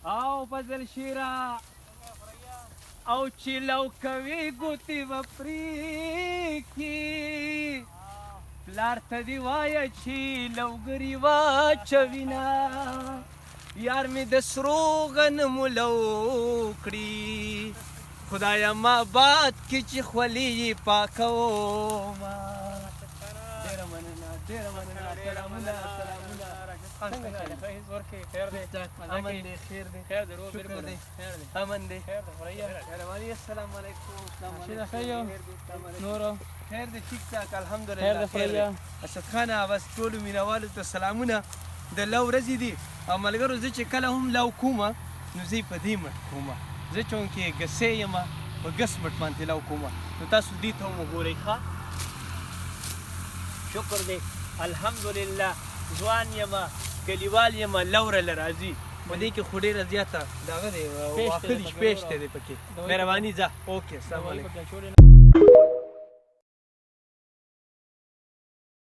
او فضل شیرا او چې لو کوي ګوتې به پرې کړي. پلار ته دې وایه چې لوګري واچوي نه، یار مې د سرو غنمو لو کړي. خدایه ما باد کې چې خولې یې پاکومه. ډېره مننه، ډېره مننه. سلامونه، سلامونه. څنګه چل؟ امن دی، خیر دی، شکر دی، امن دی. مهرباني. السلام علیکم. السلام علیکم. نورو خیر دی، ټیک ټاک، الحمدلله، خیر دی. اسد خانه، بس ټولو مینوالو ته سلامونه. د لو ورځې دي او ملګرو، زه چې کله هم لو کوم نو زه یې په دې مټ کوم. زه چونکې ګسې یم، په ګس مټ باندې لو کوم، نو تاسو دې ته هم وګورئ. ښه، شکر دی، الحمدلله، ځوان یم، کلیوال یم، لوره له راځي. په دې کې خو ډېره زیاته دغه دی، واښه دي، شپېشته دی پکې. مهرباني، ځه، اوکې، السلام علیکم.